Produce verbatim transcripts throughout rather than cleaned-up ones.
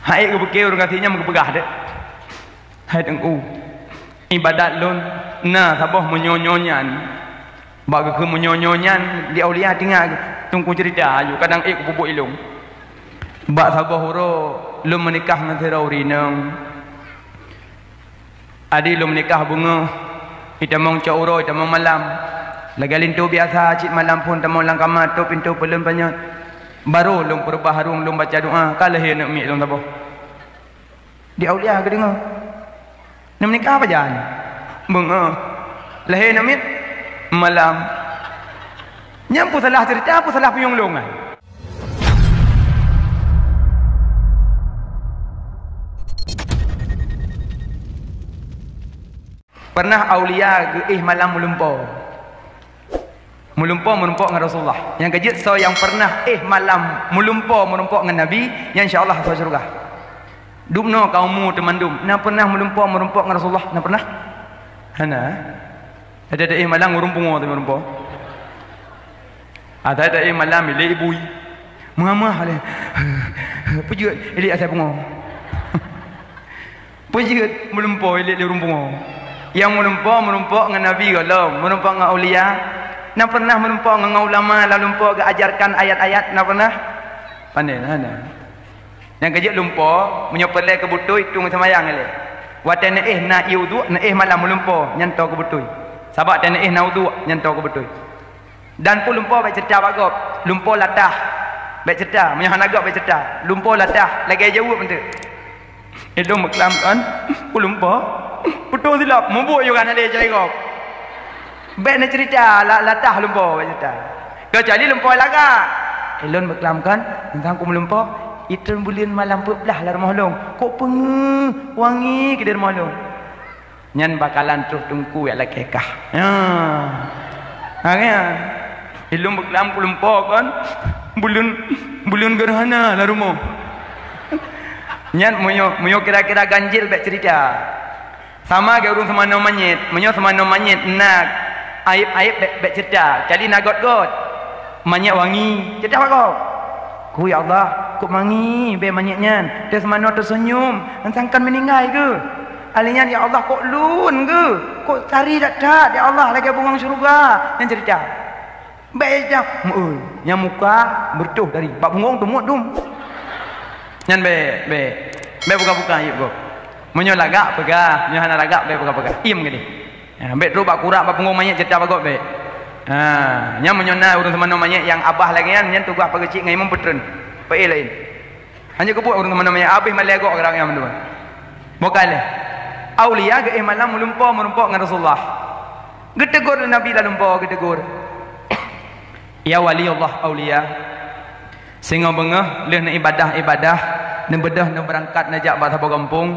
Hai geupiké ureuëng gasien nyan geupeugah deh, "Hai Teungku, iébadat lôn na saboh meunyoe-nyoe nyan." Bak geukheun meunyoe-nyoe nyan di aulia tinggai Teungku ceurita aju kadang ék kupeubuet ilong. Bak saboh uroe lôn meunikah ngon sidroe ureuëng inong. Adi lôn meunikah beungoh, itamong cok uroe, itamong malam. Lagée linto biasa, cit malam phon tamong lam kama, tôp pintoe peulon panyöt. Barô lôn peureubah harong, lôn baca doa, ka lahé aneuëk miet lôn saboh. Di aulia geudeungoe. Neumeunikah pajan? Beungoh. Lahé aneuëk miet? Malam. Nyan peue salah ceurita, peue salah peunyueng lôn nyan? Pernah aulia geuéh malam meulumpoe. Meulumpoe meurumpok ngon Rasulullah. Nyang keujeuet soe nyang pernah éh malam meulumpoe meurumpok ngon Nabi, nyan insya Allah masuk syurga. Dubnoe ka umu teumandum, na pernah meulumpoe meurumpok ngon Rasulullah? Na pernah? Hana. Ada-ada éh malam ureuëng pungo tu meulumpoe. Ada-ada éh malam ilé ibui. Meuhamah lé. Peujeuet ilé asai pungo. Peujeuet meulumpoe ilé lé ureuëng pungo. Nyang meulumpoe meurumpok ngon Nabi gohlom, meurumpok ngon aulia. Na pernah meulumpoe ngon ulama lam lumpoe geuajarkan ayat-ayat, na pernah? Pandai na, na. Nyang keujeuet lumpoe, meunyoe peureulée keu beutôi, tueng seumayang ilé. Watée neuéh na ié uduk, neuéh malam meulumpoe, nyan toe keu beutôi. Sabab watée neuéh na uduk, nyan toe keu beutôi. Dan peue lumpoe bék ceurita bak gob, lumpoe latah. Bék ceurita, meunyoe hana gob bék ceurita. Lumpoe latah, lagée jaweueb eunteuk. Ilong meuklam kon, peue lumpoe, putôh silop, mubuet yoh hana lé jai gob. Bék neuceurita, la-, latah lumpoe bék ceurita. Keucuali lumpoe lagak. Ilong meuklam kon, teuntang ku meulumpoe, itreun buleuen malam peuet blaih lam rumoh lôn. Kok peungeuh, wangi keudéh rumoh lôn. Nyan bakalan troh teungku jak lakée kah. Ha. Ha, nyan. Ilong beuklam ku lumpoe kon. Buleuen, buleuen geuh hana lam rumoh. Nyan meunyoe, meunyoe kira-kira ganjil bék ceurita. Sama gét ureuëng seumanoe manyét. Meunyoe seumanoe manyét na aéb-aéb bék, bék ceurita. Kali na gét-gét. Manyét wangi, ceurita bak gob. Ku, "Ya Allah, kok wangi bé manyét nyan, teuseumanö teuseunyum, nyan sangkan meuninggai geuh. Alèh nyan, ya Allah, kok lôn geuh, kok sari that-that, ya Allah, lagée bungöng syeuruga." Nyan ceurita. Bék jak, "Meu'eu, nyang muka beureutoh dari bak bungöng teumuet dum." Nyan bék, bék. Bék buka-buka aéb gob. Meunyoe lagak, peugah. Meunyoe hana lagak, bék peugah-peugah. Iem keudéh. Ha, bék trok bak kurak, bak punggong manyét ceurita bak gob bék. Ha, nyan meunyoe na ureuëng seumanoe manyét nyang abah lagée nyan, nyan tugaih pageue cit ngon imum peutreun. Peuéh laén. Hana keubuet ureuëng seumanoe manyét, abéh malée gob geurang nyan mandum. Bukai lé. Aulia geuéh malam meulumpoe meurumpok ngon Rasulullah. Geutegur lé Nabi lam lumpoe, geutegur. Ya wali Allah, aulia. Singoh beungoh lheueh neuibadah-ibadah, neubeudôh neubeurangkat neujak bak saboh gampông,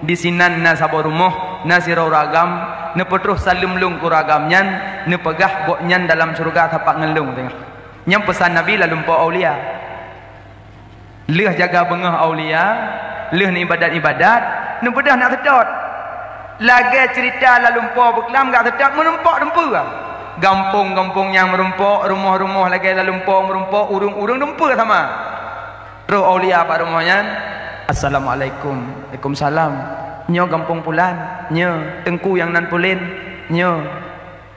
disinan na saboh rumoh, na sidroe ureuëng agam, neupeutroh saleuem lôn keu ureuëng agam nyan, neupeugah gobnyan dalam syeuruga sapat ngon lôn singoh. Nyan peusan Nabi lam lumpoe aulia. Lheueh jaga beungoh aulia, lheueh neuibadat-ibadat, neubeudôh nak seutôt. Lagée ceurita lam lumpoe beuklam gak seutôt meurumpok dumpeue. Gampông-gampông nyang meurumpok, rumoh-rumoh lagée lam lumpoe meurumpok, ureuëng-ureuëng dumpeue sama. Troh aulia bak rumoh nyan, "Assalamualaikum." "Waalaikumsalam." "Nyoe gampông pulan?" "Nyoe." "Teungku nyang nan pulen?" "Nyoe."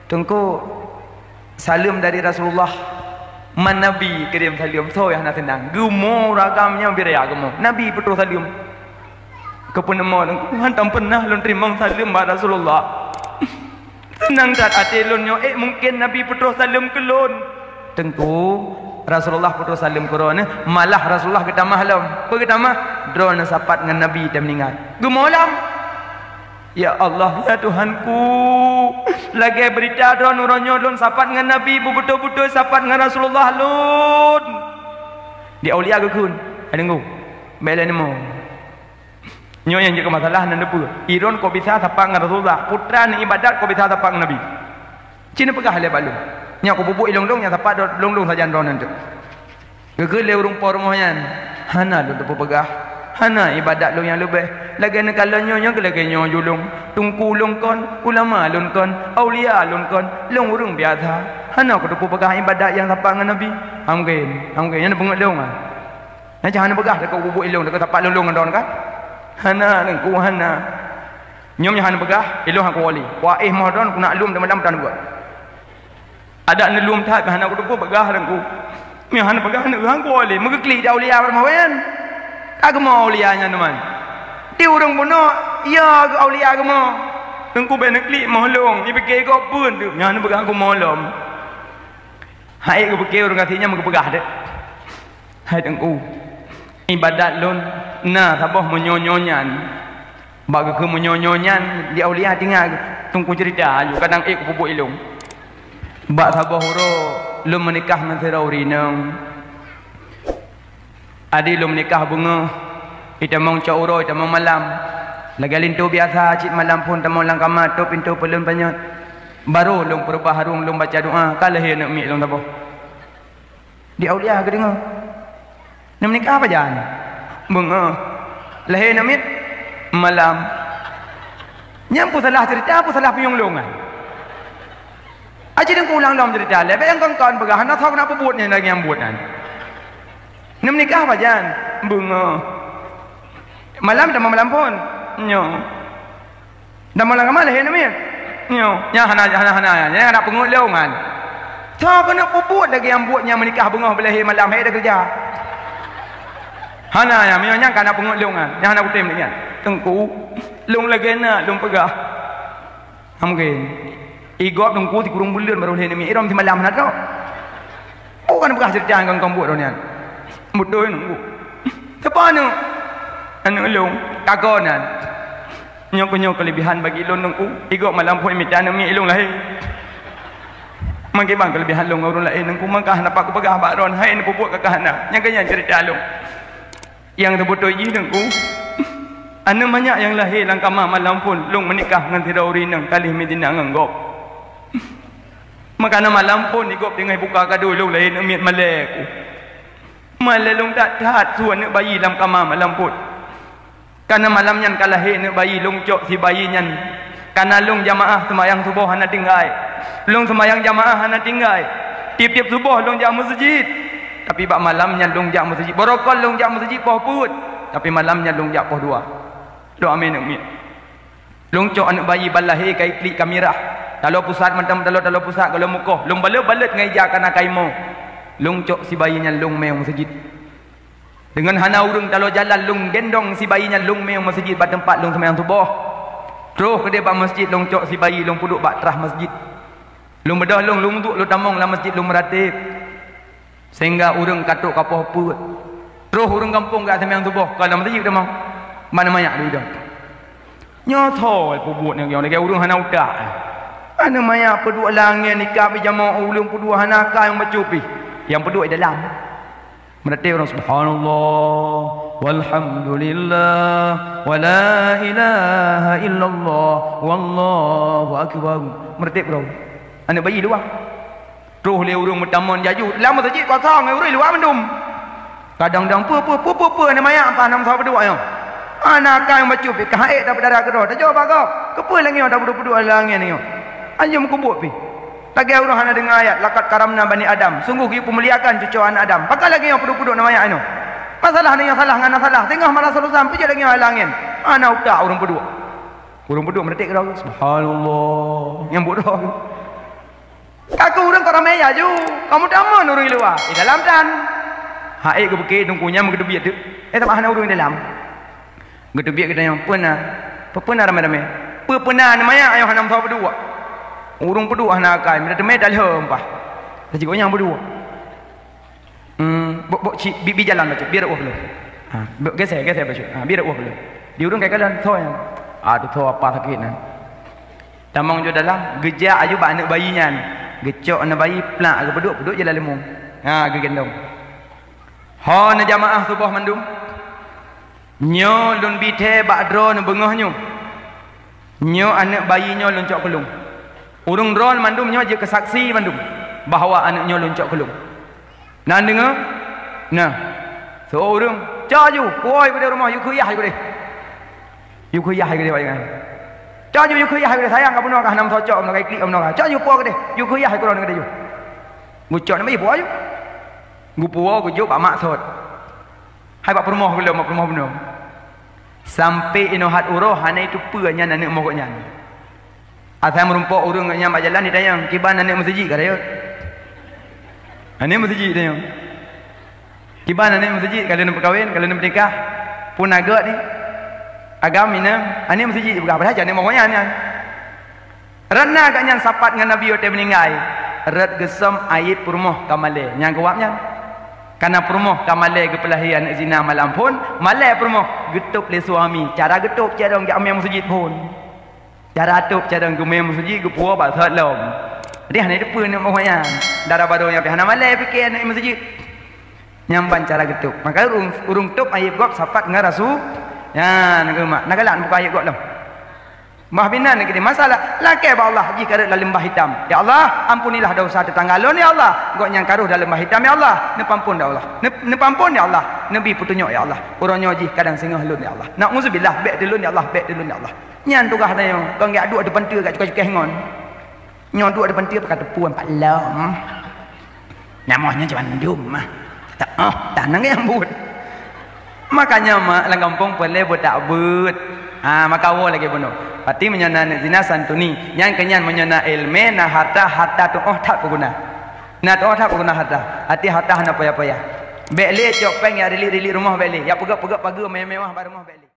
"Teungku, saleuem dari Rasulullah." Man Nabi kirim saleuem, soe nyang hana seunang. Geumo ureuëng agam nyan beu raya geumo. Nabi peutroh saleuem. Keupeuneumoe lôn, hantom peunah lôn teurimong saleuem bak Rasulullah. Seunang that até lôn nyoe, ék mungken Nabi peutroh saleuem keu lôn. Teungku, Rasulullah peutroh saleuem keu droeneuh, malah Rasulullah geutamah lom. Peue geutamah? Droeneuh sapat ngon Nabi dan meuninggai. Geumo lom. Ya Allah, ya Tuhanku, lagée beurita droeneuh uroe nyoe lôn sapat ngon Nabi, beubeutôi-beutôi sapat ngon Rasulullah lôn. Di aulia geukheun, "Hai Teungku, bék lé neumo." Nyoe nyang jeuet keu masalah nan neupeue. Droeneuh kok bisa sapat ngon Rasulullah, putra neuibadat kok bisa sapat ngon Nabi. Ci neupeugah lé bak lôn. Nyoe kupeubuet ilong-long nyang sapat long-long sajan droeneuh teuk. Geukheun lé ureuëng po rumoh nyan, "Hana lôn teupeupeugah, hana ibadat lôn nyang leubeh. Lagée neukalon nyoe, nyoe lagée nyoe ju lôn, teungku lôn kon, ulama lôn kon, aulia lôn kon, lôn ureuëng biasa. Hana kuteupeupeugah ibadat nyang sapat ngon Nabi." Hamgen, hamgen, nyan peungeut lôn ah. Nyan hana peugah teuka bubuet ilong, teuka sapat lôn-lôn ngon droeneuh kan? Hana, Teungku, hana. Nyoe meunyo hana peugah, ilong hana kuwoe lé. Kuaéh moh droeneuh, kunak lom teuma lam tan buet. Adak neulom that, hana kuteupeu peugah, Teungku. Meunyo hana peugah, hana kuwoe lé. Meugeuklik di aulia baramawen. Ka geumoe aulia nyan teuma. Di ureuëng bunoe, ya geu aulia geumoe. Teungku bèk neuklik moh lôn, ipike gob pun tu. Nyan hana peugah geumoe lom. Hai geupike ureuëng gasien nyan meugeupeugah deh. Hai Teungku, ibadat lôn na saboh meunyoe-nyoe nyan. Bak geukheun meunyoe-nyoe nyan di aulia tinggai Teungku cerita aju kadang ék kupeubeuet ilong. Bak saboh uroe lôn meunikah ngon sidroe ureuëng inong. Adi lôn meunikah beungoh, itamong cok uroe, itamong malam. Lagèe linto biasa, cit malam phôn tamong lam kama, tôp pintoe peulôn panyöt. Barô lôn peureubah harông, lôn baca doa, ka lahé aneuk miet lôn saboh. Di aulia geudeungoe. Neumeunikah pajan? Beungoh. Lahé aneuk miet? Malam. Nyan peue salah cerita, peue salah punyueng lôn nyan? Aji Teungku ulang lom cerita lé, bèk nyang kon-kon peugah, hana soe keuneuk peubuet nyan lagèe nyang buet nyan. Neumeunikah pajan? Beungoh. Malam tamong malam phôn? Nyoe. Dan malam kama lahé aneuk miet? Nyoe, nyan hana, hana, hana, nyan hana peungeut lôn nyan. Soe keuneuk peubuet lagèe nyang buet nyang meunikah beungoh beulahé malam hai teukeureuja. Hana nyan, meunyoe nyan ka na peungeut lôn nyan, nyan hana kutem lé nyan. Teungku, lôn lagèe na lôn peugah. Hana mungken. Igob Teungku sikureueng buleuen barô lahé aneuk miet, irôm simalam hana trok. Oh, kan peugah cerita ngon kong buet droe nyan. Beutôi Teungku. Teupeu aneuk, aneuk lôn, kakon nyan. Nyoe keuh nyoe keulebihan bagi lôn Teungku. Igob malam phôn mita aneuk miet ilong lahé. Mangkeubang keulebihan lôn ngon ureuëng laén Teungku, maka hana pat kupeugah bak droen hai neupeubuet kakah hana. Nyang keuh nyan cerita lôn. Nyang teubeutôi jih Teungku, aneuk manyak nyang lahé lam kama malam phôn lôn meunikah ngon sidroe ureuëng inong ka lheueh meutina ngon gob. Maka na malam phôn igob tinggai buka kado lôn lahé aneuk miet malèe ku. Malèe lôn that-that su aneuk bayi lam kama malam phôn. Ka na malam nyan ka lahé aneuk bayi lôn cok si bayi nyan. Ka na lôn jamaah seumayang suboh hana tinggai. Lôn seumayang jamaah hana tinggai. Tiep-tiep suboh lôn jak meuseujid. Tapi bak malam nyan lôn jak meuseujid. Barokon lôn jak meuseujid poh peuet. Tapi malam nyan lôn jak poh dua. Doa mé aneuk miet. Lôn cok aneuk bayi ban lahé ka iklik ka mirah. Taloe pusat mantong taloe, taloe pusat gohlom mukoh. Lôn balot-balot ngon ija ka na kaimoe. Lôn cok si bayi nyan lôn mé meuseujid. Deungon hana ureuëng taloe jalan lôn gendong si bayi nyan lôn mé meuseujid bak teumpat lôn seumayang suboh. Troh keudeh bak meuseujid lôn cok si bayi lôn peuduek bak trah meuseujid. Lôn beudôh lôn, lôn duek lôn tamong lam meuseujid lôn meuratéb. Sehingga ureuëng ka trok ka poh peuet. Troh ureuëng gampông geuseumayang suboh ka lam meuseujid tamong. Ban manyak duek idong. Nyoe tho peubuet nyang lagèe ureuëng hana utak. Aneuk manyak peuduek lam angén ikab ijamoe ureuëng peuduek hana akai nyang bacut pih. Nyang peuduek di dalam. Meuratéb ureuëng subhanallah, walhamdulillah, wala ilaha illallah, wallahu akbar. Meuratéb droe. Aneuk bayi luwah. Troh lé ureuëng meutamong jaju. Lam meuseujid kosong, ureuëng luwah mandum. Kadang-kadang peue, peue, peue, peue, peue, aneuk manyak ampah nam saboh peuduek nyoe. Hana akai nyang bacut pih, ka haék tapeudarah keudroe. Tajoh bak gob. Keupeue lagèe nyoe tapeuduek-peuduek lam angén nyoe? Anjom keubeuet pih. Lagèe ureuëng hana deungoe ayat, "Laqad karamna bani Adam." Sungguh geupeumuliakan cucoe aneuk Adam. Pakon lagèe nyoe peuduek-peuduek aneuk manyak nyoe? Masalah nyoe salah ngon na salah. Singoh malah solusan peujeuet lagèe nyoe lam angén. Hana utak ureuëng peuduek. Ureuëng peuduek meuratéb keudroe, subhanallah. Nyang buet droe. Ka keuh ureuëng kok ramé jaju, kamoe tamong ureuëng luwa, di dalam tan. Hai geupeuke Teungku nyan meugeuteubiet teuk. Eh, tamah hana ureuëng di dalam. Geuteubiet geutanyong, "Peue na? Peue, peue na ramé-ramé?" "Peue, peue na aneuk manyak nyoe hana meusaboh peuduek. Ureuëng peuduek hana akai, meuteumé dalhom pah." Laju gobnyan peuduek. Hmm, bok, bok cit, bi, bi jalan bacut, biar ueh dulu. Ha, bok geser, geser bacut. Ha, biar ueh dulu. Di ureuëng kai kalon, tho nyan. Aduh, tho apa sakét nyan. Tamong jok dalam, geujak aju bak aneuk bayi nyan. Geucok aneuk bayi, plak, geupeuduek, peuduek je lam leumô. Ha, geugendong. Ho na jamaah suboh mandum. Nyoe lôn bi thée bak droeneuh beungoh nyoe. Nyoe aneuk bayi nyoe lôn cok keu lôn. Ureuëng droeneuh mandum nyoe jeuet keu saksi mandum bahwa aneuk nyoe lôn cok keu lôn. Na deungoe? Na. Seuôt ureuëng, "Cok aju, puwoe keudeh rumoh, yue keu yah keudeh. Yue keu yah keudeh, Pak Iwan. Cok aju, yue keu yah keudeh, sayang ka bunoe ka hana meusoe cok, bunoe ka iklik ka bunoe ka. Cok aju, puwoe keudeh, yue keu yah keudroe keudeh aju." Geucok aneuk bayi puwoe aju. Geupuwoe geujok bak mak sot. Hai bak peurumoh geuh lom, bak peurumoh bunoe. Sampoe inoe hat uroe hana iteupeue nyan aneuk moh gobnyan. Asai meurumpok ureuëng gobnyan bak jalan jitanyong, "Kiban aneuk meuseujid ka rayeuk?" Aneuk meuseujid tanyong. "Kiban aneuk meuseujid ka lheueh neupeukawen, ka lheueh neupeunikah? Peue na gét nyan? Agam inong, aneuk meuseujid jipeugah, padahai aneuk moh gobnyan nyan." Rot na gobnyan sapat ngon Nabi watée meuninggai, rot geusöm aib peurumoh ka malée, nyang geuwab nyan. Kareuna peurumoh ka malée geupeulahé aneuk zina malam phon, malée peurumoh geutôb lé suami, cara geutôb carông jak mé meuseujid phon. Cara tôb carông geumé meuseujid geupuwoe bak sot lom. Jadi hana teupeue aneuk moh nyan. Dara barô nyan pih hana malée pike aneuk meuseujid. Nyan ban cara geutôb. Maka ureuëng, ureuëng tôb aib gob sapat ngon rasu. Nyan, na galak buka aib gob lom. Bah binan lagée nyan masalah, lakée bak Allah jih ka rhot lam leumbah hitam. "Ya Allah, ampunilah dosa tetangga lôn, ya Allah." Gobnyan ka rhot lam leumbah hitam, "Ya Allah, neupeuampon, ya Allah. Neu-, neupeuampon, ya Allah. Neubri peutunyok, ya Allah. Uroe nyoe jih kadang singoh lôn, ya Allah. Na'udzubillah, bék teulon, ya Allah, bék teulon, ya Allah." Nyan tugaih nyoe, kon geuduek di panteue gak cukai-cukai ngon. Nyoe duek di panteue pakai teupeu empat lom. Nyamoh nyan cuma ndum mah. Tak, oh, tanang nyang buet. Makanya mak lam gampông peureulée beutak beuet. Ha, maka woe lagée bunoe. Pati meunyoe na aneuk zina santuni. Nyan keu nyan meunyoe na iéleumé, na harta, harta tuoh that peuguna. Na tuoh that peuguna harta. Até harta hana payah-payah. Bék lé cok péng jak rilik-rilik rumoh bék lé. Jak peugét-peugét pageue mewah-mewah bak rumoh bék lé.